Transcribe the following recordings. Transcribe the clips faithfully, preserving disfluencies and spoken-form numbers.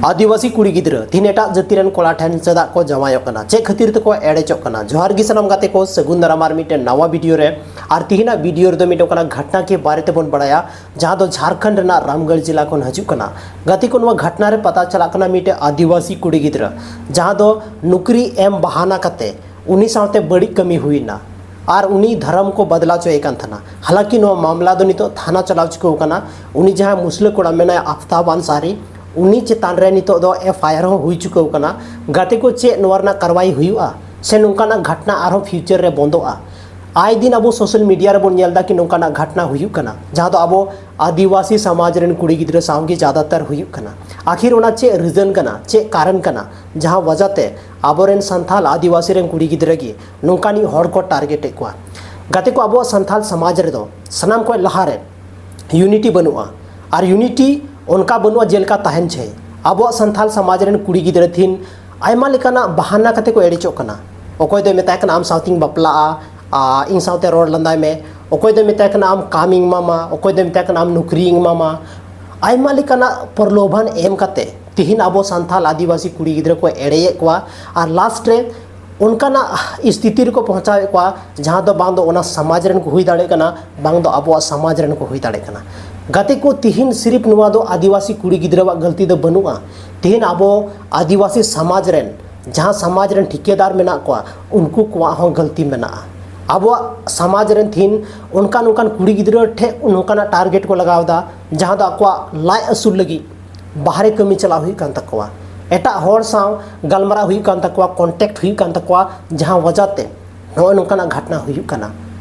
ᱟᱹᱫᱤᱵᱟᱹᱥᱤ ᱠᱩᱲᱤ ᱜᱤᱫᱽᱨᱟᱹ ᱛᱤᱦᱤᱧ ᱮᱴᱟᱜ ᱡᱟᱹᱛᱤ ᱨᱮᱱ ᱠᱚᱲᱟ ᱴᱷᱮᱱ ᱪᱮᱫᱟᱜ ᱠᱚ ᱡᱟᱶᱟᱭᱚᱜ ᱠᱟᱱᱟ? ᱪᱮᱫ ᱠᱷᱟᱹᱛᱤᱨ ᱛᱮᱠᱚ ᱮᱲᱮᱪᱚᱜ ᱠᱟᱱᱟ? ᱡᱚᱦᱟᱨ ᱜᱮ ᱥᱟᱱᱟᱢ ᱜᱟᱛᱮ ᱠᱚ, ᱥᱟᱹᱜᱩᱱ ᱫᱟᱨᱟᱢ ᱟᱨ ᱢᱤᱫᱴᱮᱱ ᱱᱟᱣᱟ ᱵᱷᱤᱰᱤᱭᱳ ᱨᱮ᱾ ᱟᱨ ᱛᱤᱦᱤᱧᱟᱜ ᱵᱷᱤᱰᱤᱭᱳ ᱨᱮᱫᱚ ᱢᱤᱫᱴᱮᱱ ᱚᱱᱠᱟᱱᱟᱜ ᱜᱷᱚᱴᱱᱟ ᱠᱮ ᱵᱟᱨᱮ ᱛᱮᱵᱚᱱ ᱵᱟᱲᱟᱭᱟ, ᱡᱟᱦᱟᱸ ᱫᱚ ᱡᱷᱟᱲᱠᱷᱚᱸᱰ ᱨᱮᱱᱟᱜ ᱨᱟᱢᱜᱚᱲ ᱡᱮᱞᱟ ᱠᱷᱚᱱ ᱦᱤᱡᱩᱜ ᱠᱟᱱᱟ᱾ ᱜᱟᱛᱮ ᱠᱚ, ᱱᱚᱣᱟ ᱜᱷᱚᱴᱱᱟ ᱨᱮ ᱯᱟᱛᱟ ᱪᱟᱞᱟᱜ ᱠᱟᱱᱟ ᱢᱤᱫᱴᱮᱱ ᱟᱹᱫᱤᱵᱟᱹᱥᱤ ᱠᱩᱲᱤ ᱜᱤᱫᱽᱨᱟᱹ, ᱡᱟᱦᱟᱸ ᱫᱚ ᱱᱩᱠᱨᱤ ᱮᱢ ᱵᱟᱦᱟᱱᱟ ᱠᱟᱛᱮ ᱩᱱᱤ ᱥᱟᱶᱛᱮ ᱵᱟᱹᱲᱤᱡ ᱠᱟᱹᱢᱤ ᱦᱩᱭᱱᱟ ᱟᱨ ᱩᱱᱤ ᱫᱷᱚᱨᱚᱢ ᱠᱚ ᱵᱟᱫᱞᱟ ᱦᱚᱪᱚᱭᱮ ᱠᱟᱱ ᱛᱟᱦᱮᱱᱟ᱾ ᱦᱟᱞᱟᱸᱠᱤ ᱱᱚᱣᱟ ᱢᱟᱢᱞᱟ ᱫᱚ ᱱᱤᱛᱚᱜ ᱛᱷᱟᱱᱟ ᱪᱟᱞᱟᱣ ᱪᱩᱠᱟᱹᱣ ᱠᱟᱱᱟ᱾ ᱩᱱᱤ ᱡᱟᱦᱟᱸ ᱢᱩᱥᱞᱟᱹ ᱠᱚᱲᱟ ᱢᱮᱱᱟᱭᱟ ᱟᱯᱷᱛᱟᱵ ᱟᱱᱥᱟᱨᱤ, ᱩᱱᱤ ᱪᱮᱛᱟᱱ ᱨᱮ ᱱᱤᱛᱚᱜ ᱫᱚ ᱮᱯᱷ ᱟᱭ ᱟᱨ ᱦᱚᱸ ᱦᱩᱭ ᱪᱩᱠᱟᱹᱣ ᱠᱟᱱᱟ᱾ ᱜᱟᱛᱮ ᱠᱚ, ᱪᱮᱫ ᱱᱚᱣᱟ ᱨᱮᱱᱟᱜ ᱠᱟᱨᱣᱟᱭ ᱦᱩᱭᱩᱜᱼᱟ ᱥᱮ ᱱᱚᱝᱠᱟᱱᱟᱜ ᱜᱷᱚᱴᱱᱟ ᱟᱨᱦᱚᱸ ᱯᱷᱤᱭᱩᱪᱟᱨ ᱨᱮ ᱵᱚᱱᱫᱚᱜᱼᱟ? ᱟᱭ ᱫᱤᱱ ᱟᱵᱚ ᱥᱳᱥᱟᱞ ᱢᱤᱰᱤᱭᱟ ᱨᱮᱵᱚᱱ ᱧᱮᱞ ᱮᱫᱟ ᱠᱤ ᱱᱚᱝᱠᱟᱱᱟᱜ ᱜᱷᱚᱴᱱᱟ ᱦᱩᱭᱩᱜ ᱠᱟᱱᱟ, ᱡᱟᱦᱟᱸ ᱫᱚ ᱟᱵᱚ ᱟᱹᱫᱤᱵᱟᱹᱥᱤ ᱥᱚᱢᱟᱡᱽ ᱨᱮᱱ ᱠᱩᱲᱤ ᱜᱤᱫᱽᱨᱟᱹ ᱥᱟᱶ ᱜᱮ ᱡᱟᱫᱟᱛᱟᱨ ᱦᱩᱭᱩᱜ ᱠᱟᱱᱟ᱾ ᱟᱠᱷᱤᱨ ᱚᱱᱟ ᱪᱮᱫ ᱨᱤᱡᱚᱱ ᱠᱟᱱᱟ, ᱪᱮᱫ ᱠᱟᱨᱚᱱ ᱠᱟᱱᱟ, ᱡᱟᱦᱟᱸ ᱣᱟᱡᱟᱛᱮ ᱟᱵᱚᱨᱮᱱ ᱥᱟᱱᱛᱟᱞ ᱟᱹᱫᱤᱵᱟᱹᱥᱤ ᱨᱮᱱ ᱠᱩᱲᱤ ᱜᱤᱫᱽᱨᱟᱹ ᱜᱮ ᱱᱚᱝᱠᱟᱱᱤᱡ ᱦᱚᱲ ᱠᱚ ᱴᱟᱨᱜᱮᱴ ᱮᱫ ᱠᱚᱣᱟ? ᱜᱟᱛᱮ ᱠᱚ, ᱟᱵᱚᱣᱟᱜ ᱥᱟᱱᱛᱟᱞ ᱥᱚᱢᱟᱡᱽ ᱨᱮᱫᱚ ᱥᱟᱱᱟᱢ ᱠᱷᱚᱱ ᱞᱟᱦᱟᱨᱮ ᱤᱭᱩᱱᱤᱴᱤ ᱵᱟᱹᱱᱩᱜᱼᱟ᱾ ᱟᱨ ᱤᱭᱩᱱᱤᱴᱤ ᱚᱱᱠᱟ ᱵᱟᱹᱱᱩᱜᱼᱟ ᱡᱮᱞᱮᱠᱟ ᱛᱟᱦᱮᱱ ᱪᱟᱹᱭ᱾ ᱟᱵᱚᱣᱟᱜ ᱥᱟᱱᱛᱟᱞ ᱥᱚᱢᱟᱡᱽ ᱨᱮᱱ ᱠᱩᱲᱤ ᱜᱤᱫᱽᱨᱟᱹ ᱛᱤᱦᱤᱧ ᱟᱭᱢᱟ ᱞᱮᱠᱟᱱᱟᱜ ᱵᱟᱦᱟᱱᱟ ᱠᱟᱛᱮ ᱠᱚ ᱮᱲᱮᱪᱚᱜ ᱠᱟᱱᱟ᱾ ᱚᱠᱚᱭ ᱫᱚᱭ ᱢᱮᱛᱟᱭ ᱠᱟᱱᱟ, "ᱟᱢ ᱥᱟᱶᱛᱮᱧ ᱵᱟᱯᱞᱟᱜᱼᱟ, ᱟ, ᱤᱧ ᱥᱟᱶᱛᱮ ᱨᱚᱲ ᱞᱟᱸᱫᱟᱭ ᱢᱮ᱾" ᱚᱠᱚᱭ ᱫᱚᱭ ᱢᱮᱛᱟᱭ ᱠᱟᱱᱟ, "ᱟᱢ ᱠᱟᱢᱤᱧ ᱮᱢᱟᱢᱟ᱾" ᱚᱠᱚᱭ ᱫᱚᱭ ᱢᱮᱛᱟᱭ ᱠᱟᱱᱟ, "ᱟᱢ ᱱᱩᱠᱨᱤᱧ ᱮᱢᱟᱢᱟ᱾" ᱟᱭᱢᱟ ᱞᱮᱠᱟᱱᱟᱜ ᱯᱨᱚᱞᱳᱵᱷᱟᱱ ᱮᱢ ᱠᱟᱛᱮ ᱛᱤᱦᱤᱧ ᱟᱵᱚ ᱥᱟᱱᱛᱟᱞ ᱟᱹᱫᱤᱵᱟᱹᱥᱤ ᱠᱩᱲᱤ ᱜᱤᱫᱽᱨᱟᱹ ᱠᱚ ᱮᱲᱮᱭᱮᱫ ᱠᱚᱣᱟ᱾ ᱟᱨ ᱞᱟᱥᱴ ᱨᱮ ᱚᱱᱠᱟᱱᱟᱜ ᱥᱛᱷᱤᱛᱤ ᱨᱮᱠᱚ ᱯᱳᱸᱪᱷᱟᱣᱮᱫ ᱠᱚᱣᱟ, ᱡᱟᱦᱟᱸ ᱫᱚ ᱵᱟᱝ ᱫᱚ ᱚᱱᱟ ᱥᱚᱢᱟᱡᱽ ᱨᱮᱱ ᱠᱚ ᱦᱩᱭ ᱫᱟᱲᱮᱭᱟᱜ ᱠᱟᱱᱟ, ᱵᱟᱝ ᱫᱚ ᱟᱵᱚᱣᱟᱜ ᱥᱚᱢᱟᱡᱽ ᱨᱮᱱ ᱠᱚ ᱦᱩᱭ ᱫᱟᱲᱮᱭᱟᱜ ᱠᱟᱱᱟ᱾ ᱜᱟᱛᱮ ᱠᱚ, ᱛᱤᱦᱤᱧ ᱥᱤᱨᱤᱯ ᱱᱚᱣᱟ ᱫᱚ ᱟᱹᱫᱤᱵᱟᱹᱥᱤ ᱠᱩᱲᱤ ᱜᱤᱫᱽᱨᱟᱹᱣᱟᱜ ᱜᱟᱹᱞᱛᱤ ᱫᱚ ᱵᱟᱹᱱᱩᱜᱼᱟ᱾ ᱛᱤᱦᱤᱧ ᱟᱵᱚ ᱟᱹᱫᱤᱵᱟᱹᱥᱤ ᱥᱚᱢᱟᱡᱽ ᱨᱮᱱ, ᱡᱟᱦᱟᱸ ᱥᱚᱢᱟᱡᱽ ᱨᱮᱱ ᱴᱷᱤᱠᱟᱹᱫᱟᱨ ᱢᱮᱱᱟᱜ ᱠᱚᱣᱟ, ᱩᱱᱠᱩ ᱠᱚᱣᱟᱜ ᱦᱚᱸ ᱜᱟᱹᱞᱛᱤ ᱢᱮᱱᱟᱜᱼᱟ᱾ ᱟᱵᱚᱣᱟᱜ ᱥᱚᱢᱟᱡᱽ ᱨᱮᱱ ᱛᱤᱦᱤᱧ ᱚᱱᱠᱟᱱ ᱚᱱᱠᱟᱱ ᱠᱩᱲᱤ ᱜᱤᱫᱽᱨᱟᱹ ᱴᱷᱮᱱ ᱱᱚᱝᱠᱟᱱᱟᱜ ᱴᱟᱨᱜᱮᱴ ᱠᱚ ᱞᱟᱜᱟᱣ ᱮᱫᱟ, ᱡᱟᱦᱟᱸ ᱫᱚ ᱟᱠᱚᱣᱟᱜ ᱞᱟᱡ ᱟᱹᱥᱩᱞ ᱞᱟᱹᱜᱤᱫ ᱵᱟᱦᱨᱮ ᱠᱟᱹᱢᱤ ᱪᱟᱞᱟᱣ ᱦᱩᱭᱩᱜ ᱠᱟᱱ ᱛᱟᱠᱚᱣᱟ, ᱮᱴᱟᱜ ᱦᱚᱲ ᱥᱟᱶ ᱜᱟᱞᱢᱟᱨᱟᱣ ᱦᱩᱭᱩᱜ ᱠᱟᱱ ᱛᱟᱠᱚᱣᱟ, ᱠᱚᱱᱴᱮᱠᱴ ᱦᱩᱭᱩᱜ ᱠᱟᱱ ᱛᱟᱠᱚᱣᱟ, ᱡᱟᱦᱟᱸ ᱣᱟᱡᱟᱛᱮ ᱱᱚᱜᱼᱚᱭ ᱱᱚᱝᱠᱟᱱᱟᱜ ᱜᱷᱚᱴᱱᱟ ᱦᱩᱭᱩᱜ ᱠᱟᱱᱟ᱾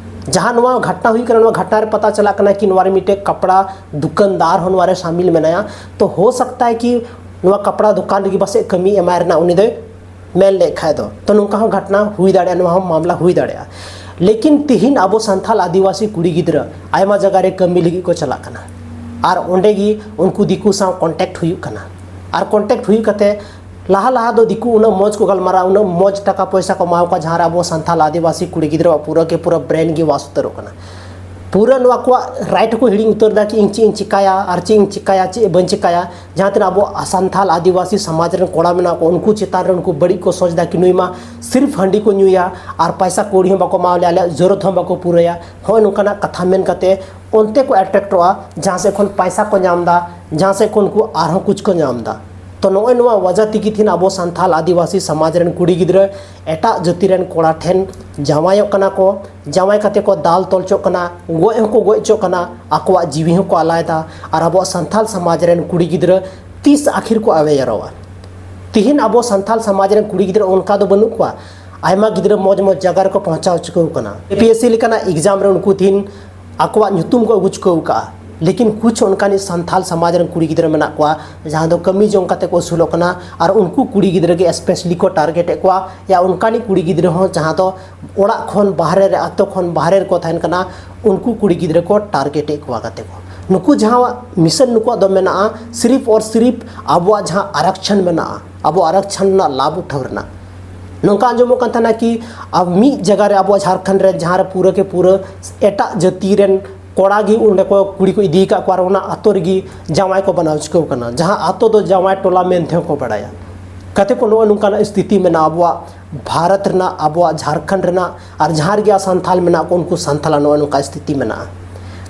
ᱡᱟᱦᱟᱸ ᱱᱚᱣᱟ ᱜᱷᱚᱴᱱᱟ ᱦᱩᱭᱩᱜ ᱠᱟᱱᱟ, ᱱᱚᱣᱟ ᱜᱷᱚᱴᱱᱟ ᱨᱮ ᱯᱟᱛᱟ ᱪᱟᱞᱟᱜ ᱠᱟᱱᱟ ᱠᱤ ᱱᱚᱣᱟ ᱨᱮ ᱢᱤᱫᱴᱮᱡ ᱠᱟᱯᱲᱟ ᱫᱚᱠᱟᱱᱫᱟᱨ ᱦᱚᱸ ᱱᱚᱣᱟ ᱨᱮ ᱥᱟᱢᱤᱞ ᱢᱮᱱᱟᱭᱟ᱾ ᱛᱚ ᱦᱳ ᱥᱟᱠᱛᱟ ᱦᱟᱭ ᱠᱤ ᱱᱚᱣᱟ ᱠᱟᱯᱲᱟ ᱫᱚᱠᱟᱱ ᱨᱮᱜᱮ ᱯᱟᱥᱮᱡ ᱠᱟᱹᱢᱤ ᱮᱢᱟᱭ ᱨᱮᱱᱟᱜ ᱩᱱᱤ ᱫᱚᱭ ᱢᱮᱱ ᱞᱮᱫ ᱠᱷᱟᱡ ᱫᱚ, ᱛᱚ ᱱᱚᱝᱠᱟ ᱦᱚᱸ ᱜᱷᱚᱴᱱᱟ ᱦᱩᱭ ᱫᱟᱲᱮᱭᱟᱜᱼᱟ, ᱱᱚᱣᱟ ᱦᱚᱸ ᱢᱟᱢᱞᱟ ᱦᱩᱭ ᱫᱟᱲᱮᱭᱟᱜᱼᱟ᱾ ᱞᱮᱠᱤᱱ ᱛᱤᱦᱤᱧ ᱟᱵᱚ ᱥᱟᱱᱛᱟᱞ ᱟᱹᱫᱤᱵᱟᱹᱥᱤ ᱠᱩᱲᱤ ᱜᱤᱫᱽᱨᱟᱹ ᱟᱭᱢᱟ ᱡᱟᱭᱜᱟ ᱨᱮ ᱠᱟᱹᱢᱤ ᱞᱟᱹᱜᱤᱫ ᱠᱚ ᱪᱟᱞᱟᱜ ᱠᱟᱱᱟ, ᱟᱨ ᱚᱸᱰᱮ ᱜᱮ ᱩᱱᱠᱩ ᱫᱤᱠᱩ ᱥᱟᱶ ᱠᱚᱱᱴᱮᱠᱴ ᱦᱩᱭᱩᱜ ᱠᱟᱱᱟ᱾ ᱟᱨ ᱠᱚᱱᱴᱮᱠᱴ ᱦᱩᱭ ᱠᱟᱛᱮ ᱞᱟᱦᱟ ᱞᱟᱦᱟ ᱫᱚ ᱫᱤᱠᱩ ᱩᱱᱟᱹᱜ ᱢᱚᱡᱽ ᱠᱚ ᱜᱟᱞᱢᱟᱨᱟᱣᱟ, ᱩᱱᱟᱹᱜ ᱢᱚᱡᱽ ᱴᱟᱠᱟ ᱯᱚᱭᱥᱟ ᱠᱚ ᱮᱢᱟᱣ ᱠᱚᱣᱟ, ᱡᱟᱦᱟᱸ ᱨᱮ ᱟᱵᱚ ᱥᱟᱱᱛᱟᱞ ᱟᱹᱫᱤᱵᱟᱹᱥᱤ ᱠᱩᱲᱤ ᱜᱤᱫᱽᱨᱟᱹᱣᱟᱜ ᱯᱩᱨᱟᱹ ᱠᱮ ᱯᱩᱨᱟᱹ ᱵᱨᱮᱱ ᱜᱮ ᱣᱟᱥ ᱩᱛᱟᱹᱨᱚᱜ ᱠᱟᱱᱟ᱾ ᱯᱩᱨᱟᱹ ᱱᱚᱣᱟ ᱠᱚᱣᱟᱜ ᱨᱟᱭᱤᱴ ᱦᱚᱸᱠᱚ ᱦᱤᱲᱤᱧ ᱩᱛᱟᱹᱨ ᱮᱫᱟ ᱠᱤ ᱤᱧ ᱪᱮᱫ ᱤᱧ ᱪᱤᱠᱟᱹᱭᱟ ᱟᱨ ᱪᱮᱫ ᱤᱧ ᱪᱤᱠᱟᱹᱭᱟ, ᱪᱮᱫ ᱵᱟᱹᱧ ᱪᱤᱠᱟᱹᱭᱟ᱾ ᱡᱟᱦᱟᱸ ᱛᱤᱱᱟᱹᱜ ᱟᱵᱚ ᱥᱟᱱᱛᱟᱞ ᱟᱹᱫᱤᱵᱟᱹᱥᱤ ᱥᱚᱢᱟᱡᱽ ᱨᱮᱱ ᱠᱚᱲᱟ ᱢᱮᱱᱟᱜ ᱠᱚ, ᱩᱱᱠᱩ ᱪᱮᱛᱟᱱ ᱨᱮ ᱩᱱᱠᱩ ᱵᱟᱹᱲᱤᱡ ᱠᱚ ᱥᱚᱪ ᱮᱫᱟ ᱠᱤ ᱱᱩᱭ ᱢᱟ ᱥᱤᱨᱯᱷ ᱦᱟᱺᱰᱤ ᱠᱚ ᱧᱩᱭᱟ ᱟᱨ ᱯᱟᱭᱥᱟ ᱠᱚᱲᱤ ᱦᱚᱸ ᱵᱟᱠᱚ ᱮᱢᱟᱣ ᱞᱮᱭᱟ, ᱟᱞᱮᱭᱟᱜ ᱡᱚᱨᱩᱨᱟᱛ ᱦᱚᱸ ᱵᱟᱠᱚ ᱯᱩᱨᱟᱹᱭᱟ᱾ ᱦᱚᱸᱜᱼᱚᱭ ᱱᱚᱝᱠᱟᱱᱟᱜ ᱠᱟᱛᱷᱟ ᱢᱮᱱ ᱠᱟᱛᱮ ᱚᱱᱛᱮ ᱠᱚ ᱮᱴᱨᱮᱠᱴᱚᱜᱼᱟ, ᱡᱟᱦᱟᱸ ᱥᱮᱫ ᱠᱷᱚᱱ ᱯᱟᱭᱥᱟ ᱠᱚ ᱧᱟᱢ ᱮᱫᱟ, ᱡᱟᱦᱟᱸ ᱥᱮᱫ ᱠᱷᱚᱱ ᱩᱱᱠᱩ ᱟᱨᱦᱚᱸ ᱠᱩᱪ ᱠᱚ ᱧᱟᱢ ᱮᱫᱟ᱾ ᱛᱚ ᱱᱚᱜᱼᱚᱭ ᱱᱚᱣᱟ ᱣᱟᱡᱟ ᱛᱮᱜᱮ ᱛᱤᱦᱤᱧ ᱟᱵᱚ ᱥᱟᱱᱛᱟᱞ ᱟᱹᱫᱤᱵᱟᱹᱥᱤ ᱥᱚᱢᱟᱡᱽ ᱨᱮᱱ ᱠᱩᱲᱤ ᱜᱤᱫᱽᱨᱟᱹ ᱮᱴᱟᱜ ᱡᱟᱹᱛᱤ ᱨᱮᱱ ᱠᱚᱲᱟ ᱴᱷᱮᱱ ᱡᱟᱶᱟᱭᱚᱜ ᱠᱟᱱᱟ ᱠᱚ, ᱡᱟᱶᱟᱭ ᱠᱟᱛᱮ ᱠᱚ ᱫᱟᱞ ᱛᱚᱞᱪᱚᱜ ᱠᱟᱱᱟ, ᱜᱚᱡ ᱦᱚᱸᱠᱚ ᱜᱚᱡ ᱦᱚᱪᱚᱜ ᱠᱟᱱᱟ, ᱟᱠᱚᱣᱟᱜ ᱡᱤᱣᱤ ᱦᱚᱸᱠᱚ ᱟᱞᱟᱭᱮᱫᱟ᱾ ᱟᱨ ᱟᱵᱚᱣᱟᱜ ᱥᱟᱱᱛᱟᱞ ᱥᱚᱢᱟᱡᱽ ᱨᱮᱱ ᱠᱩᱲᱤ ᱜᱤᱫᱽᱨᱟᱹ ᱛᱤᱥ ᱟᱹᱠᱷᱤᱨ ᱠᱚ ᱟᱣᱮᱭᱟᱨᱚᱜᱼᱟ? ᱛᱤᱦᱤᱧ ᱟᱵᱚ ᱥᱟᱱᱛᱟᱞ ᱥᱚᱢᱟᱡᱽ ᱨᱮᱱ ᱠᱩᱲᱤ ᱜᱤᱫᱽᱨᱟᱹ ᱚᱱᱠᱟ ᱫᱚ ᱵᱟᱹᱱᱩᱜ ᱠᱚᱣᱟ᱾ ᱟᱭᱢᱟ ᱜᱤᱫᱽᱨᱟᱹ ᱢᱚᱡᱽ ᱢᱚᱡᱽ ᱡᱟᱭᱜᱟ ᱨᱮᱠᱚ ᱯᱳᱸᱣᱪᱷᱟᱣ ᱪᱩᱠᱟᱹᱣ ᱠᱟᱱᱟ᱾ ᱮ ᱯᱤ ᱮᱥ ᱥᱤ ᱞᱮᱠᱟᱱᱟᱜ ᱮᱠᱡᱟᱢ ᱨᱮ ᱩᱱᱠᱩ ᱛᱤᱦᱤᱧ ᱟᱠᱚᱣᱟᱜ ᱧᱩᱛᱩᱢ ᱠᱚ ᱟᱹᱜᱩ ᱪᱩᱠᱟᱹᱣ ᱠᱟᱜᱼᱟ᱾ ᱞᱮᱠᱤᱱ ᱠᱩᱪᱷ ᱚᱱᱠᱟᱱᱤᱡ ᱥᱟᱱᱛᱟᱞ ᱥᱚᱢᱟᱡᱽ ᱨᱮᱱ ᱠᱩᱲᱤ ᱜᱤᱫᱽᱨᱟᱹ ᱢᱮᱱᱟᱜ ᱠᱚᱣᱟ ᱡᱟᱦᱟᱸ ᱫᱚ ᱠᱟᱹᱢᱤ ᱡᱚᱝ ᱠᱟᱛᱮ ᱠᱚ ᱟᱹᱥᱩᱞᱚᱜ ᱠᱟᱱᱟ, ᱟᱨ ᱩᱱᱠᱩ ᱠᱩᱲᱤ ᱜᱤᱫᱽᱨᱟᱹ ᱜᱮ ᱥᱯᱮᱥᱟᱞᱤ ᱠᱚ ᱴᱟᱨᱜᱮᱴ ᱮᱫ ᱠᱚᱣᱟ᱾ ᱭᱟ ᱚᱱᱠᱟᱱᱤᱡ ᱠᱩᱲᱤ ᱜᱤᱫᱽᱨᱟᱹ ᱦᱚᱸ ᱡᱟᱦᱟᱸ ᱫᱚ ᱚᱲᱟᱜ ᱠᱷᱚᱱ ᱵᱟᱦᱨᱮ ᱨᱮ, ᱟᱛᱳ ᱠᱷᱚᱱ ᱵᱟᱦᱨᱮ ᱨᱮᱠᱚ ᱛᱟᱦᱮᱱ ᱠᱟᱱᱟ, ᱩᱱᱠᱩ ᱠᱩᱲᱤ ᱜᱤᱫᱽᱨᱟᱹ ᱠᱚ ᱴᱟᱨᱜᱮᱴ ᱮᱫ ᱠᱚᱣᱟ ᱜᱟᱛᱮ ᱠᱚ᱾ ᱱᱩᱠᱩ ᱡᱟᱦᱟᱸ ᱢᱤᱥᱚᱱ ᱱᱩᱠᱩᱣᱟᱜ ᱫᱚ ᱢᱮᱱᱟᱜᱼᱟ, ᱥᱤᱨᱤᱯ ᱟᱨ ᱥᱤᱨᱤᱯ ᱟᱵᱚᱣᱟᱜ ᱡᱟᱦᱟᱸ ᱟᱨᱟᱠᱪᱷᱚᱱ ᱢᱮᱱᱟᱜᱼᱟ, ᱟᱵᱚ ᱟᱨᱟᱠᱪᱷᱚᱱ ᱨᱮᱱᱟᱜ ᱞᱟᱵᱷ ᱩᱴᱷᱟᱹᱣ ᱨᱮᱱᱟᱜ᱾ ᱱᱚᱝᱠᱟ ᱟᱸᱡᱚᱢᱚᱜ ᱠᱟᱱ ᱛᱟᱦᱮᱱᱟ ᱠᱤ ᱟᱵ-, ᱢᱤᱫ ᱡᱟᱭᱜᱟ ᱨᱮ ᱟᱵᱚᱣᱟᱜ ᱡᱷᱟᱲᱠᱷᱚᱸᱰ ᱨᱮ ᱡᱟᱦᱟᱸ ᱨᱮ ᱯᱩᱨᱟᱹ ᱠᱮ ᱯᱩᱨᱟᱹ ᱮᱴᱟᱜ ᱡᱟᱹᱛᱤ ᱨᱮᱱ ᱠᱚᱲᱟ ᱜᱮ ᱚᱸᱰᱮ ᱠᱚ ᱠᱩᱲᱤ ᱠᱚ ᱤᱫᱤ ᱟᱠᱟᱫ ᱠᱚᱣᱟ ᱟᱨ ᱚᱱᱟ ᱟᱛᱳ ᱨᱮᱜᱮ ᱡᱟᱶᱟᱭ ᱠᱚ ᱵᱮᱱᱟᱣ ᱪᱩᱠᱟᱹᱣ ᱠᱟᱱᱟ, ᱡᱟᱦᱟᱸ ᱟᱛᱳ ᱫᱚ ᱡᱟᱶᱟᱭ ᱴᱚᱞᱟ ᱢᱮᱱ ᱛᱮᱦᱚᱸ ᱠᱚ ᱵᱟᱲᱟᱭᱟ᱾ ᱜᱟᱛᱮ ᱠᱚ, ᱱᱚᱜᱼᱚᱭ ᱱᱚᱝᱠᱟᱱᱟᱜ ᱥᱛᱷᱤᱛᱤ ᱢᱮᱱᱟᱜᱼᱟ ᱟᱵᱚᱣᱟᱜ ᱵᱷᱟᱨᱚᱛ ᱨᱮᱱᱟᱜ, ᱟᱵᱚᱣᱟᱜ ᱡᱷᱟᱲᱠᱷᱚᱸᱰ ᱨᱮᱱᱟᱜ, ᱟᱨ ᱡᱟᱦᱟᱸ ᱨᱮᱜᱮ ᱥᱟᱱᱛᱟᱞ ᱢᱮᱱᱟᱜ ᱠᱚ ᱩᱱᱠᱩ ᱥᱟᱱᱛᱟᱞᱟᱜ ᱱᱚᱜᱼᱚᱭ ᱱᱚᱝᱠᱟ ᱥᱛᱷᱤᱛᱤ ᱢᱮᱱᱟᱜᱼᱟ᱾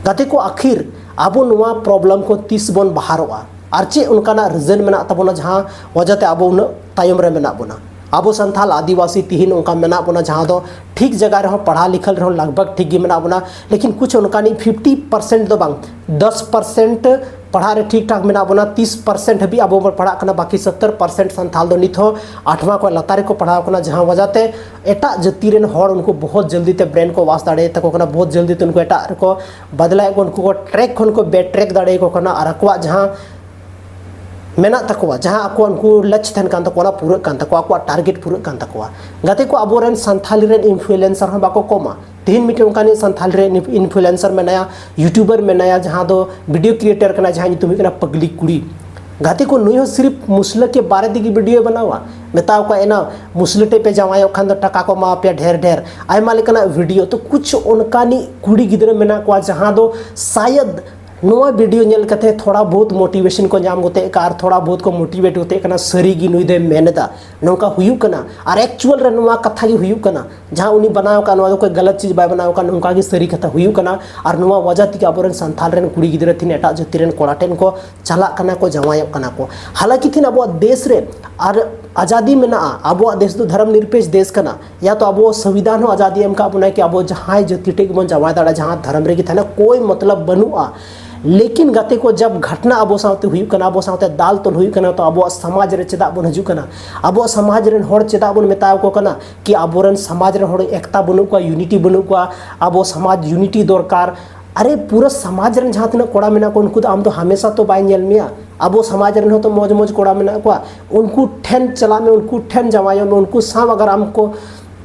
ᱜᱟᱛᱮ ᱠᱚ, ᱟᱹᱠᱷᱤᱨ ᱟᱵᱚ ᱱᱚᱣᱟ ᱯᱨᱚᱵᱞᱮᱢ ᱠᱚ ᱛᱤᱥ ᱵᱚᱱ ᱵᱟᱦᱟᱨᱚᱜᱼᱟ? ᱟᱨ ᱪᱮᱫ ᱚᱱᱠᱟᱱᱟᱜ ᱨᱤᱡᱚᱱ ᱢᱮᱱᱟᱜ ᱛᱟᱵᱚᱱᱟ ᱡᱟᱦᱟᱸ ᱚᱡᱮᱛᱮ ᱟᱵᱚ ᱩᱱᱟᱹᱜ ᱛᱟᱭᱚᱢ ᱨᱮ ᱢᱮᱱᱟᱜ ᱵᱚᱱᱟ? ᱟᱵᱚ ᱥᱟᱱᱛᱟᱞ ᱟᱹᱫᱤᱵᱟᱹᱥᱤ ᱛᱤᱦᱤᱧ ᱚᱱᱠᱟ ᱢᱮᱱᱟᱜ ᱵᱚᱱᱟ ᱡᱟᱦᱟᱸ ᱫᱚ ᱴᱷᱤᱠ ᱡᱟᱭᱜᱟ ᱨᱮᱦᱚᱸ ᱯᱟᱲᱦᱟᱣ ᱞᱤᱠᱷᱟᱹ ᱨᱮᱦᱚᱸ ᱞᱟᱜᱽ ᱵᱷᱟᱜᱽ ᱴᱷᱤᱠ ᱜᱮ ᱢᱮᱱᱟᱜ ᱵᱚᱱᱟ, ᱞᱮᱠᱤᱱ ᱠᱩᱪᱷ ᱚᱱᱠᱟᱱᱤᱡ ᱯᱷᱤᱯᱴᱤ ᱯᱟᱨᱥᱮᱱᱴ ᱫᱚ ᱵᱟᱝ, ᱫᱚᱥ ᱯᱟᱨᱥᱮᱱᱴ ᱯᱟᱲᱦᱟᱜ ᱨᱮ ᱴᱷᱤᱠ ᱴᱷᱟᱠ ᱢᱮᱱᱟᱜ ᱵᱚᱱᱟ, ᱛᱤᱥ ᱯᱟᱨᱥᱮᱱᱴ ᱦᱟᱹᱵᱤᱡ ᱟᱵᱚ ᱵᱚᱱ ᱯᱟᱲᱦᱟᱜ ᱠᱟᱱᱟ, ᱵᱟᱹᱠᱤ ᱥᱚᱛᱛᱚᱨ ᱯᱟᱨᱥᱮᱱᱴ ᱥᱟᱱᱛᱟᱞ ᱫᱚ ᱱᱤᱛ ᱦᱚᱸ ᱟᱴᱷᱣᱟ ᱠᱷᱚᱱ ᱞᱟᱛᱟᱨ ᱨᱮᱠᱚ ᱯᱟᱲᱦᱟᱣ ᱠᱟᱱᱟ, ᱡᱟᱦᱟᱸ ᱚᱡᱮᱛᱮ ᱮᱴᱟᱜ ᱡᱟᱹᱛᱤ ᱨᱮᱱ ᱦᱚᱲ ᱩᱱᱠᱩ ᱵᱚᱦᱩᱛ ᱡᱚᱞᱫᱤ ᱛᱮ ᱵᱨᱮᱱ ᱠᱚ ᱣᱟᱥ ᱫᱟᱲᱮᱭᱟᱛᱟ ᱠᱚ ᱠᱟᱱᱟ, ᱵᱚᱦᱩᱛ ᱡᱚᱞᱫᱤ ᱛᱮ ᱩᱱᱠᱩ ᱮᱴᱟᱜ ᱨᱮᱠᱚ ᱵᱟᱫᱞᱟᱭᱮᱫ ᱠᱚ, ᱩᱱᱠᱩ ᱠᱚ ᱴᱨᱮᱠ ᱠᱷᱚᱱ ᱠᱚ ᱵᱮᱠ ᱴᱨᱮᱠ ᱫᱟᱲᱮᱭᱟᱠᱚ ᱠᱟᱱᱟ ᱟᱨ ᱟᱠᱚᱣᱟᱜ ᱡᱟᱦᱟᱸ ᱢᱮᱱᱟᱜ ᱛᱟᱠᱚᱣᱟ, ᱡᱟᱦᱟᱸ ᱟᱠᱚᱣᱟᱜ ᱩᱱᱠᱩ ᱞᱟᱪ ᱛᱟᱦᱮᱱ ᱠᱟᱱ ᱛᱟᱠᱚᱣᱟ, ᱚᱱᱟ ᱯᱩᱨᱟᱹᱜ ᱠᱟᱱ ᱛᱟᱠᱚᱣᱟ, ᱟᱠᱚᱣᱟᱜ ᱴᱟᱨᱜᱮᱴ ᱯᱩᱨᱟᱹᱜ ᱠᱟᱱ ᱛᱟᱠᱚᱣᱟ᱾ ᱜᱟᱛᱮ ᱠᱚ, ᱟᱵᱚᱨᱮᱱ ᱥᱟᱱᱛᱷᱟᱞᱤ ᱨᱮᱱ ᱤᱱᱯᱷᱞᱩᱭᱮᱱᱥᱟᱨ ᱦᱚᱸ ᱵᱟᱠᱚ ᱠᱚᱢᱟ᱾ ᱛᱮᱦᱮᱧ ᱢᱤᱫᱴᱮᱱ ᱚᱱᱠᱟᱱᱤᱡ ᱥᱟᱱᱛᱷᱟᱞᱤ ᱨᱮ ᱤᱱᱯᱷᱞᱩᱭᱮᱱᱥᱟᱨ ᱢᱮᱱᱟᱭᱟ, ᱭᱩᱴᱩᱵᱟᱨ ᱢᱮᱱᱟᱭᱟ, ᱡᱟᱦᱟᱸ ᱫᱚ ᱵᱷᱤᱰᱤᱭᱳ ᱠᱨᱤᱭᱮᱴᱟᱨ ᱠᱟᱱᱟᱭ, ᱡᱟᱦᱟᱸᱭ ᱧᱩᱛᱩᱢ ᱦᱩᱭᱩᱜ ᱠᱟᱱᱟ ᱯᱟᱜᱽᱞᱤ ᱠᱩᱲᱤ᱾ ᱜᱟᱛᱮ ᱠᱚ, ᱱᱩᱭ ᱦᱚᱸ ᱥᱤᱨᱤᱯ ᱢᱩᱥᱞᱟᱹ ᱠᱮ ᱵᱟᱨᱮ ᱛᱮᱜᱮ ᱵᱷᱤᱰᱤᱭᱳ ᱵᱮᱱᱟᱣᱟ᱾ ᱢᱮᱛᱟᱣ ᱠᱚᱣᱟ, ᱮᱱᱟ ᱢᱩᱥᱞᱟᱹ ᱴᱷᱮᱡ ᱯᱮ ᱡᱟᱶᱟᱭᱚᱜ ᱠᱷᱟᱱ ᱫᱚ ᱴᱟᱠᱟ ᱠᱚ ᱮᱢᱟᱣ ᱯᱮᱭᱟ ᱰᱷᱮᱨ ᱰᱷᱮᱨ, ᱟᱭᱢᱟ ᱞᱮᱠᱟᱱᱟᱜ ᱵᱷᱤᱰᱤᱭᱳ᱾ ᱛᱚ ᱠᱩᱪᱷ ᱚᱱᱠᱟᱱᱤᱡ ᱠᱩᱲᱤ ᱜᱤᱫᱽᱨᱟᱹ ᱢᱮᱱᱟᱜ ᱠᱚᱣᱟ ᱡᱟᱦᱟᱸ ᱫᱚ ᱥᱟᱭᱟᱫ ᱱᱚᱣᱟ ᱵᱷᱤᱰᱤᱭᱳ ᱧᱮᱞ ᱠᱟᱛᱮ ᱛᱷᱚᱲᱟ ᱵᱚᱦᱩᱛ ᱢᱳᱴᱤᱵᱷᱮᱥᱚᱱ ᱠᱚ ᱧᱟᱢ ᱜᱚᱛᱮᱜ ᱠᱟᱱᱟ ᱟᱨ ᱛᱷᱚᱲᱟ ᱵᱚᱦᱩᱛ ᱠᱚ ᱢᱳᱴᱤᱵᱷᱮᱴ ᱜᱚᱛᱮᱜ ᱠᱟᱱᱟ, ᱥᱟᱹᱨᱤ ᱜᱮ ᱱᱩᱭ ᱫᱚᱭ ᱢᱮᱱ ᱮᱫᱟ, ᱱᱚᱝᱠᱟ ᱦᱩᱭᱩᱜ ᱠᱟᱱᱟ᱾ ᱟᱨ ᱮᱠᱪᱩᱣᱟᱞ ᱨᱮ ᱱᱚᱣᱟ ᱠᱟᱛᱷᱟ ᱜᱮ ᱦᱩᱭᱩᱜ ᱠᱟᱱᱟ, ᱡᱟᱦᱟᱸ ᱩᱱᱤ ᱵᱮᱱᱟᱣ ᱟᱠᱟᱫ, ᱱᱚᱣᱟ ᱫᱚ ᱠᱳᱭ ᱜᱟᱞᱟᱛ ᱪᱤᱡᱽ ᱵᱟᱭ ᱵᱮᱱᱟᱣ ᱟᱠᱟᱫ, ᱱᱚᱝᱠᱟ ᱜᱮ ᱥᱟᱹᱨᱤ ᱠᱟᱛᱷᱟ ᱦᱩᱭᱩᱜ ᱠᱟᱱᱟ᱾ ᱟᱨ ᱱᱚᱣᱟ ᱣᱟᱡᱟ ᱛᱮᱜᱮ ᱟᱵᱚᱨᱮᱱ ᱥᱟᱱᱛᱟᱲ ᱨᱮᱱ ᱠᱩᱲᱤ ᱜᱤᱫᱽᱨᱟᱹ ᱛᱤᱱᱟᱹᱜ ᱮᱴᱟᱜ ᱡᱟᱹᱛᱤ ᱨᱮᱱ ᱠᱚᱲᱟ ᱴᱷᱮᱱ ᱠᱚ ᱪᱟᱞᱟᱜ ᱠᱟᱱᱟ ᱠᱚ, ᱡᱟᱶᱟᱭᱚᱜ ᱠᱟᱱᱟ ᱠᱚ᱾ ᱦᱟᱞᱟᱸᱠᱤ ᱛᱤᱦᱤᱧ ᱟᱵᱚᱣᱟᱜ ᱫᱮᱥ ᱨᱮ ᱟᱨ ᱟᱡᱟᱫᱤ ᱢᱮᱱᱟᱜᱼᱟ, ᱟᱵᱚᱣᱟᱜ ᱫᱮᱥ ᱫᱚ ᱫᱷᱚᱨᱚᱢ ᱱᱤᱨᱯᱮᱠष ᱫᱮᱥ ᱠᱟᱱᱟ, ᱭᱟ ᱛᱚ ᱟᱵᱚ ᱥᱚᱝᱵᱤᱫᱷᱟᱱ ᱦᱚᱸ ᱟᱡᱟᱫᱤ ᱮᱢ ᱠᱟᱜ ᱵᱚᱱᱟᱭ ᱠᱤ ᱟᱵᱚ ᱡᱟᱦᱟᱸᱭ ᱡᱟᱹᱛᱤ ᱴᱷᱮᱡ ᱜᱮᱵᱚᱱ ᱡᱟᱶᱟᱭ ᱫᱟᱲᱮᱭᱟᱜᱼᱟ, ᱡᱟᱦᱟᱸ ᱫᱷᱚᱨᱚᱢ ᱨᱮᱜᱮ ᱛᱟᱦᱮᱱᱟ, ᱠᱳᱭ ᱢᱚᱛᱞᱚᱵ ᱵᱟᱹᱱᱩᱜᱼᱟ᱾ ᱞᱮᱠᱤᱱ ᱜᱟᱛᱮ ᱠᱚ, ᱡᱟᱵ ᱜᱷᱟᱴᱱᱟ ᱟᱵᱚ ᱥᱟᱶᱛᱮ ᱦᱩᱭᱩᱜ ᱠᱟᱱᱟ, ᱟᱵᱚ ᱥᱟᱶᱛᱮ ᱫᱟᱞ ᱛᱚᱞ ᱦᱩᱭᱩᱜ ᱠᱟᱱᱟ, ᱛᱚ ᱟᱵᱚᱣᱟᱜ ᱥᱚᱢᱟᱡᱽ ᱨᱮ ᱪᱮᱫᱟᱜ ᱵᱚᱱ ᱦᱤᱡᱩᱜ ᱠᱟᱱᱟ? ᱟᱵᱚᱣᱟᱜ ᱥᱚᱢᱟᱡᱽ ᱨᱮᱱ ᱦᱚᱲ ᱪᱮᱫᱟᱜ ᱵᱚᱱ ᱢᱮᱛᱟ ᱠᱚ ᱠᱟᱱᱟ ᱠᱤ ᱟᱵᱚᱨᱮᱱ ᱥᱚᱢᱟᱡᱽ ᱨᱮᱱ ᱦᱚᱲ ᱮᱠᱛᱟ ᱵᱟᱹᱱᱩᱜ ᱠᱚᱣᱟ, ᱭᱩᱱᱤᱴᱤ ᱵᱟᱹᱱᱩᱜ ᱠᱚᱣᱟ, ᱟᱵᱚ ᱥᱚᱢᱟᱡᱽ ᱭᱩᱱᱤᱴᱤ ᱫᱚᱨᱠᱟᱨ? ᱟᱨᱮ, ᱯᱩᱨᱟᱹ ᱥᱚᱢᱟᱡᱽ ᱨᱮᱱ ᱡᱟᱦᱟᱸ ᱛᱤᱱᱟᱹᱜ ᱠᱚᱲᱟ ᱢᱮᱱᱟᱜ ᱠᱚᱣᱟ, ᱩᱱᱠᱩ ᱫᱚ ᱟᱢ ᱫᱚ ᱦᱟᱢᱮᱥᱟ ᱛᱚ ᱵᱟᱭ ᱧᱮᱞ ᱢᱮᱭᱟ᱾ ᱟᱵᱚ ᱥᱚᱢᱟᱡᱽ ᱨᱮᱱ ᱦᱚᱸ ᱛᱚ ᱢᱚᱡᱽ ᱢᱚᱡᱽ ᱠᱚᱲᱟ ᱢᱮᱱᱟᱜ ᱠᱚᱣᱟ, ᱩᱱᱠᱩ ᱴᱷᱮᱱ ᱪᱟᱞᱟᱜ ᱢᱮ, ᱩᱱᱠᱩ ᱴᱷᱮᱱ ᱡᱟᱶᱟᱭᱚᱜ ᱢᱮ, ᱩᱱᱠᱩ ᱥᱟᱶ ᱟᱜᱟᱨ ᱟᱢ ᱠᱚ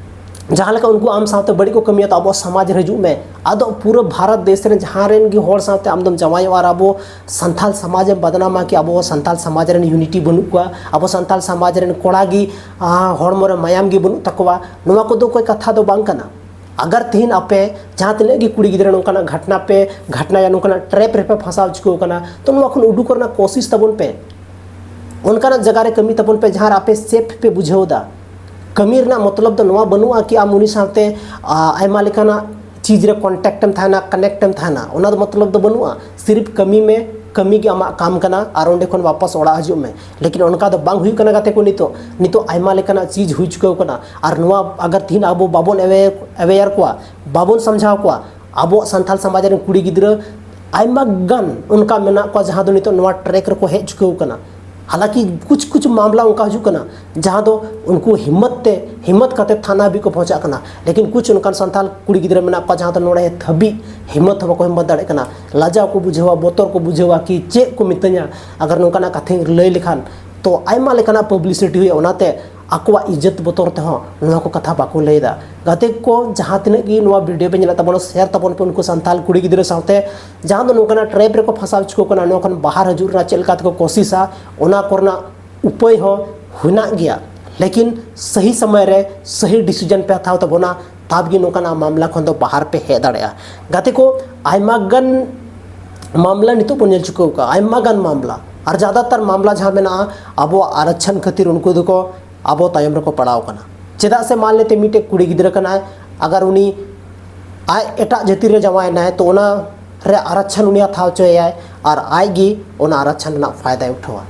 ᱡᱟᱦᱟᱸ ᱞᱮᱠᱟ ᱩᱱᱠᱩ ᱟᱢ ᱥᱟᱶᱛᱮ ᱵᱟᱹᱲᱤᱡ ᱠᱚ ᱠᱟᱹᱢᱤᱭᱟ, ᱛᱚ ᱟᱵᱚᱣᱟᱜ ᱥᱚᱢᱟᱡᱽ ᱨᱮ ᱦᱤᱡᱩᱜ ᱢᱮ᱾ ᱟᱫᱚ ᱯᱩᱨᱟᱹ ᱵᱷᱟᱨᱚᱛ ᱫᱮᱥ ᱨᱮ ᱡᱟᱦᱟᱸ ᱨᱮᱱ ᱜᱮ ᱦᱚᱲ ᱥᱟᱶᱛᱮ ᱟᱢ ᱫᱚᱢ ᱡᱟᱶᱟᱭᱚᱜᱼᱟ ᱟᱨ ᱟᱵᱚ ᱥᱟᱱᱛᱟᱲ ᱥᱚᱢᱟᱡᱽ ᱮᱢ ᱵᱟᱫᱱᱟᱢᱟ ᱠᱤ ᱟᱵᱚ ᱥᱟᱱᱛᱟᱲ ᱥᱚᱢᱟᱡᱽ ᱨᱮᱱ ᱭᱩᱱᱤᱴᱤ ᱵᱟᱹᱱᱩᱜ ᱠᱚᱣᱟ, ᱟᱵᱚ ᱥᱟᱱᱛᱟᱲ ᱥᱚᱢᱟᱡᱽ ᱨᱮᱱ ᱠᱚᱲᱟ ᱜᱮ, ᱟᱸ, ᱦᱚᱲᱢᱚ ᱨᱮ ᱢᱟᱭᱟᱢ ᱜᱮ ᱵᱟᱹᱱᱩᱜ ᱛᱟᱠᱚᱣᱟ, ᱱᱚᱣᱟ ᱠᱚᱫᱚ ᱚᱠᱚᱭ ᱠᱟᱛᱷᱟ ᱫᱚ ᱵᱟᱝ ᱠᱟᱱᱟ᱾ ᱟᱜᱟᱨ ᱛᱮᱦᱮᱧ ᱟᱯᱮ ᱡᱟᱦᱟᱸ ᱛᱤᱱᱟᱹᱜ ᱜᱮ ᱠᱩᱲᱤ ᱜᱤᱫᱽᱨᱟᱹ ᱱᱚᱝᱠᱟᱱᱟᱜ ᱜᱷᱟᱴᱱᱟ ᱯᱮ ᱜᱷᱟᱴᱱᱟᱭᱟ, ᱱᱚᱝᱠᱟᱱᱟᱜ ᱴᱨᱮᱯ ᱨᱮᱯᱮ ᱯᱷᱟᱸᱥᱟᱣ ᱪᱩᱠᱟᱹᱣ ᱠᱟᱱᱟ, ᱛᱚ ᱱᱚᱣᱟ ᱠᱷᱚᱱ ᱩᱰᱩᱠᱚᱜ ᱨᱮᱱᱟᱜ ᱠᱳᱥᱤᱥ ᱛᱟᱵᱚᱱ ᱯᱮ᱾ ᱚᱱᱠᱟᱱᱟᱜ ᱡᱟᱭᱜᱟ ᱨᱮ ᱠᱟᱹᱢᱤ ᱛᱟᱵᱚᱱ ᱯᱮ ᱡᱟᱦᱟᱸ ᱨᱮ ᱟᱯᱮ ᱥᱮᱯᱷ ᱯᱮ ᱵᱩᱡᱷᱟᱹᱣ ᱮᱫᱟ᱾ ᱠᱟᱹᱢᱤ ᱨᱮᱱᱟᱜ ᱢᱚᱛᱞᱚᱵ ᱫᱚ ᱱᱚᱣᱟ ᱵᱟᱹᱱᱩᱜᱼᱟ ᱠᱤ ᱟᱢ ᱩᱱᱤ ᱥᱟᱶᱛᱮ, ᱟ, ᱟᱭᱢᱟ ᱞᱮᱠᱟᱱᱟᱜ ᱪᱤᱡᱽ ᱨᱮ ᱠᱚᱱᱴᱮᱠᱴ ᱮᱢ ᱛᱟᱦᱮᱱᱟ, ᱠᱟᱱᱮᱠᱴ ᱮᱢ ᱛᱟᱦᱮᱱᱟ, ᱚᱱᱟ ᱫᱚ ᱢᱚᱛᱞᱚᱵ ᱫᱚ ᱵᱟᱹᱱᱩᱜᱼᱟ᱾ ᱥᱤᱨᱤᱯ ᱠᱟᱹᱢᱤ ᱢᱮ, ᱠᱟᱹᱢᱤ ᱜᱮ ᱟᱢᱟᱜ ᱠᱟᱢ ᱠᱟᱱᱟ ᱟᱨ ᱚᱸᱰᱮ ᱠᱷᱚᱱ ᱣᱟᱯᱟᱥ ᱚᱲᱟᱜ ᱦᱤᱡᱩᱜ ᱢᱮ᱾ ᱞᱮᱠᱤᱱ ᱚᱱᱠᱟ ᱫᱚ ᱵᱟᱝ ᱦᱩᱭᱩᱜ ᱠᱟᱱᱟ ᱜᱟᱛᱮ ᱠᱚ᱾ ᱱᱤᱛᱚᱜ, ᱱᱤᱛᱚᱜ ᱟᱭᱢᱟ ᱞᱮᱠᱟᱱᱟᱜ ᱪᱤᱡᱽ ᱦᱩᱭ ᱪᱩᱠᱟᱹᱣ ᱠᱟᱱᱟ᱾ ᱟᱨ ᱱᱚᱣᱟ ᱟᱜᱟᱨ ᱛᱤᱦᱤᱧ ᱟᱵᱚ ᱵᱟᱵᱚᱱ ᱮᱣᱮ-, ᱮᱣᱮᱭᱟᱨ ᱠᱚᱣᱟ, ᱵᱟᱵᱚᱱ ᱥᱟᱢᱡᱷᱟᱣ ᱠᱚᱣᱟ, ᱟᱵᱚᱣᱟᱜ ᱥᱟᱱᱛᱟᱲ ᱥᱚᱢᱟᱡᱽ ᱨᱮᱱ ᱠᱩᱲᱤ ᱜᱤᱫᱽᱨᱟᱹ ᱟᱭᱢᱟ ᱜᱟᱱ ᱚᱱᱠᱟ ᱢᱮᱱᱟᱜ ᱠᱚᱣᱟ ᱡᱟᱦᱟᱸ ᱫᱚ ᱱᱤᱛᱚᱜ ᱱᱚᱣᱟ ᱴᱨᱮᱠ ᱨᱮᱠᱚ ᱦᱮᱡ ᱪᱩᱠᱟᱹᱣ ᱠᱟᱱᱟ᱾ ᱦᱟᱞᱟᱸᱠᱤ ᱠᱩᱪ ᱠᱩᱪ ᱢᱟᱢᱞᱟ ᱚᱱᱠᱟ ᱦᱤᱡᱩᱜ ᱠᱟᱱᱟ ᱡᱟᱦᱟᱸ ᱫᱚ ᱩᱱᱠᱩ ᱦᱤᱢᱢᱚᱛ ᱛᱮ, ᱦᱤᱢᱢᱚᱛ ᱠᱟᱛᱮ ᱛᱷᱟᱱᱟ ᱦᱟᱹᱵᱤᱡ ᱠᱚ ᱯᱳᱸᱣᱪᱷᱟᱜ ᱠᱟᱱᱟ᱾ ᱞᱮᱠᱤᱱ ᱠᱩᱪ ᱚᱱᱠᱟᱱ ᱥᱟᱱᱛᱟᱲ ᱠᱩᱲᱤ ᱜᱤᱫᱽᱨᱟᱹ ᱢᱮᱱᱟᱜ ᱠᱚᱣᱟ ᱡᱟᱦᱟᱸ ᱫᱚ ᱱᱚᱰᱮ ᱫᱷᱟᱹᱵᱤᱡ ᱦᱤᱢᱢᱚᱛ ᱦᱚᱸ ᱵᱟᱠᱚ ᱦᱤᱢᱢᱚᱛ ᱫᱟᱲᱮᱭᱟᱜ ᱠᱟᱱᱟ᱾ ᱞᱟᱡᱟᱣ ᱠᱚ ᱵᱩᱡᱷᱟᱹᱣᱟ, ᱵᱚᱛᱚᱨ ᱠᱚ ᱵᱩᱡᱷᱟᱹᱣᱟ ᱠᱤ ᱪᱮᱫ ᱠᱚ ᱢᱤᱛᱟᱹᱧᱟ ᱟᱜᱟᱨ ᱱᱚᱝᱠᱟᱱᱟᱜ ᱠᱟᱛᱷᱟᱧ ᱞᱟᱹᱭ ᱞᱮᱠᱷᱟᱱ᱾ ᱛᱚ ᱟᱭᱢᱟ ᱞᱮᱠᱟᱱᱟᱜ ᱯᱟᱵᱽᱞᱤᱥᱤᱴᱤ ᱦᱩᱭᱩᱜᱼᱟ᱾ ᱚᱱᱟᱛᱮ ᱟᱠᱚᱣᱟᱜ ᱤᱡᱽᱡᱚᱛ ᱵᱚᱛᱚᱨ ᱛᱮᱦᱚᱸ ᱱᱚᱣᱟ ᱠᱚ ᱠᱟᱛᱷᱟ ᱵᱟᱠᱚ ᱞᱟᱹᱭᱫᱟ᱾ ᱜᱟᱛᱮ ᱠᱚ, ᱡᱟᱦᱟᱸ ᱛᱤᱱᱟᱹᱜ ᱜᱮ ᱱᱚᱣᱟ ᱵᱷᱤᱰᱤᱭᱳ ᱯᱮ ᱧᱮᱞᱮᱫ ᱛᱟᱵᱚᱱᱟ, ᱥᱮᱭᱟᱨ ᱛᱟᱵᱚᱱ ᱯᱮ ᱩᱱᱠᱩ ᱥᱟᱱᱛᱟᱲ ᱠᱩᱲᱤ ᱜᱤᱫᱽᱨᱟᱹ ᱥᱟᱶᱛᱮ, ᱡᱟᱦᱟᱸ ᱫᱚ ᱱᱚᱝᱠᱟᱱᱟᱜ ᱴᱨᱮᱯ ᱨᱮᱠᱚ ᱯᱷᱟᱸᱥᱟᱣ ᱦᱚᱪᱚ ᱠᱟᱱᱟ, ᱱᱚᱣᱟ ᱠᱷᱚᱱ ᱵᱟᱦᱟᱨ ᱦᱤᱡᱩᱜ ᱨᱮᱱᱟᱜ ᱪᱮᱫ ᱞᱮᱠᱟ ᱛᱮᱠᱚ ᱠᱳᱥᱤᱥᱟ, ᱚᱱᱟ ᱠᱚᱨᱮᱱᱟᱜ ᱩᱯᱟᱹᱭ ᱦᱚᱸ ᱦᱮᱱᱟᱜ ᱜᱮᱭᱟ᱾ ᱞᱮᱠᱤᱱ ᱥᱟᱹᱦᱤ ᱥᱚᱢᱚᱭ ᱨᱮ ᱥᱟᱹᱦᱤ ᱰᱤᱥᱤᱡᱚᱱ ᱯᱮ ᱦᱟᱛᱟᱣ ᱛᱟᱵᱚᱱᱟ, ᱛᱟᱵ ᱜᱮ ᱱᱚᱝᱠᱟᱱᱟᱜ ᱢᱟᱢᱞᱟ ᱠᱷᱚᱱ ᱫᱚ ᱵᱟᱦᱟᱨ ᱯᱮ ᱦᱮᱡ ᱫᱟᱲᱮᱭᱟᱜᱼᱟ᱾ ᱜᱟᱛᱮ ᱠᱚ, ᱟᱭᱢᱟ ᱜᱟᱱ ᱢᱟᱢᱞᱟ ᱱᱤᱛᱚᱜ ᱵᱚᱱ ᱧᱮᱞ ᱪᱩᱠᱟᱹᱣ ᱠᱟᱜᱼᱟ, ᱟᱭᱢᱟ ᱜᱟᱱ ᱢᱟᱢᱞᱟ, ᱟᱨ ᱡᱟᱫᱟᱛᱟᱨ ᱢᱟᱢᱞᱟ ᱡᱟᱦᱟᱸ ᱢᱮᱱᱟᱜᱼᱟ, ᱟᱵᱚᱣᱟᱜ ᱟᱨᱟᱪᱷᱟᱱ ᱠᱷᱟᱹᱛᱤᱨ ᱩᱱᱠᱩ ᱫᱚᱠᱚ ᱟᱵᱚ ᱛᱟᱭᱚᱢ ᱨᱮᱠᱚ ᱯᱟᱲᱟᱣ ᱠᱟᱱᱟ᱾ ᱪᱮᱫᱟᱜ ᱥᱮ ᱢᱟᱱ ᱞᱮᱛᱮ ᱢᱤᱫᱴᱮᱡ ᱠᱩᱲᱤ ᱜᱤᱫᱽᱨᱟᱹ ᱠᱟᱱᱟᱭ, ᱟᱜᱟᱨ ᱩᱱᱤ ᱟᱡ ᱮᱴᱟᱜ ᱡᱟᱹᱛᱤ ᱨᱮ ᱡᱟᱶᱟᱭᱮᱱᱟᱭ, ᱛᱚ ᱚᱱᱟ ᱨᱮ ᱟᱨᱟᱪᱷᱟᱱ ᱩᱱᱤ ᱦᱟᱛᱟᱣ ᱦᱚᱪᱚᱭᱟᱭ, ᱟᱨ ᱟᱡ ᱜᱮ ᱚᱱᱟ ᱟᱨᱟᱪᱷᱟᱱ ᱨᱮᱱᱟᱜ ᱯᱷᱟᱭᱫᱟᱭ ᱩᱴᱷᱟᱹᱣᱟ᱾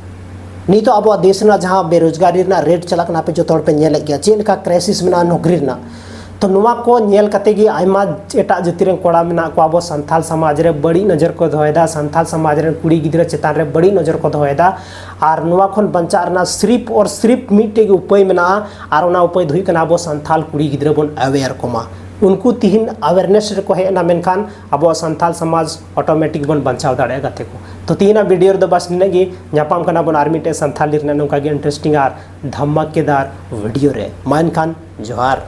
ᱱᱤᱛᱚᱜ ᱟᱵᱚᱣᱟᱜ ᱫᱮᱥ ᱨᱮᱱᱟᱜ ᱡᱟᱦᱟᱸ ᱵᱮᱨᱳᱡᱽᱜᱟᱨᱤ ᱨᱮᱱᱟᱜ ᱨᱮᱴ ᱪᱟᱞᱟᱜ ᱠᱟᱱᱟ, ᱟᱯᱮ ᱡᱚᱛᱚ ᱦᱚᱲ ᱯᱮ ᱧᱮᱞᱮᱫ ᱜᱮᱭᱟ ᱪᱮᱫ ᱞᱮᱠᱟ ᱠᱨᱟᱭᱥᱤᱥ ᱢᱮᱱᱟᱜᱼᱟ ᱱᱚᱠᱨᱤ ᱨᱮᱱᱟᱜ᱾ ᱛᱚ ᱱᱚᱣᱟ ᱠᱚ ᱧᱮᱞ ᱠᱟᱛᱮ ᱜᱮ ᱟᱭᱢᱟ ᱮᱴᱟᱜ ᱡᱟᱹᱛᱤ ᱨᱮᱱ ᱠᱚᱲᱟ ᱢᱮᱱᱟᱜ ᱠᱚᱣᱟ ᱟᱵᱚ ᱥᱟᱱᱛᱟᱲ ᱥᱚᱢᱟᱡᱽ ᱨᱮ ᱵᱟᱹᱲᱤᱡ ᱱᱚᱡᱚᱨ ᱠᱚ ᱫᱚᱦᱚᱭᱮᱫᱟ, ᱥᱟᱱᱛᱟᱲ ᱥᱚᱢᱟᱡᱽ ᱨᱮᱱ ᱠᱩᱲᱤ ᱜᱤᱫᱽᱨᱟᱹ ᱪᱮᱛᱟᱱ ᱨᱮ ᱵᱟᱹᱲᱤᱡ ᱱᱚᱡᱚᱨ ᱠᱚ ᱫᱚᱦᱚᱭᱮᱫᱟ᱾ ᱟᱨ ᱱᱚᱣᱟ ᱠᱷᱚᱱ ᱵᱟᱧᱪᱟᱜ ᱨᱮᱱᱟᱜ ᱥᱨᱤᱯ ᱚᱨ ᱥᱨᱤᱯ ᱢᱤᱫᱴᱮᱡ ᱜᱮ ᱩᱯᱟᱹᱭ ᱢᱮᱱᱟᱜᱼᱟ, ᱟᱨ ᱚᱱᱟ ᱩᱯᱟᱹᱭ ᱫᱚ ᱦᱩᱭᱩᱜ ᱠᱟᱱᱟ ᱟᱵᱚ ᱥᱟᱱᱛᱟᱲ ᱠᱩᱲᱤ ᱜᱤᱫᱽᱨᱟᱹ ᱵᱚᱱ ᱟᱣᱮᱭᱟᱨ ᱠᱚᱢᱟ᱾ ᱩᱱᱠᱩ ᱛᱤᱦᱤᱧ ᱟᱣᱮᱨᱱᱮᱥ ᱨᱮᱠᱚ ᱦᱮᱡ ᱮᱱᱟ, ᱢᱮᱱᱠᱷᱟᱱ ᱟᱵᱚᱣᱟᱜ ᱥᱟᱱᱛᱟᱲ ᱥᱚᱢᱟᱡᱽ ᱚᱴᱳᱢᱮᱴᱤᱠ ᱵᱚᱱ ᱵᱟᱧᱪᱟᱣ ᱫᱟᱲᱮᱭᱟᱜᱼᱟ ᱜᱟᱛᱮ ᱠᱚ᱾ ᱛᱚ ᱛᱤᱦᱤᱧᱟᱜ ᱵᱷᱤᱰᱤᱭᱳ ᱨᱮᱫᱚ ᱵᱟᱥ ᱱᱤᱱᱟᱹᱜ ᱜᱮ᱾ ᱧᱟᱯᱟᱢ ᱠᱟᱱᱟ ᱵᱚᱱ ᱟᱨ ᱢᱤᱫᱴᱮᱡ ᱥᱟᱱᱛᱟᱲᱤ ᱨᱮᱱᱟᱜ ᱱᱚᱝᱠᱟ ᱜᱮ ᱤᱱᱴᱟᱨᱮᱥᱴᱤᱝ ᱟᱨ ᱫᱷᱟᱢᱟᱠᱮᱫᱟᱨ ᱵᱷᱤᱰᱤᱭᱳ ᱨᱮ᱾ ᱢᱟ ᱮᱱᱠᱷᱟᱱ ᱡᱚᱦᱟᱨ᱾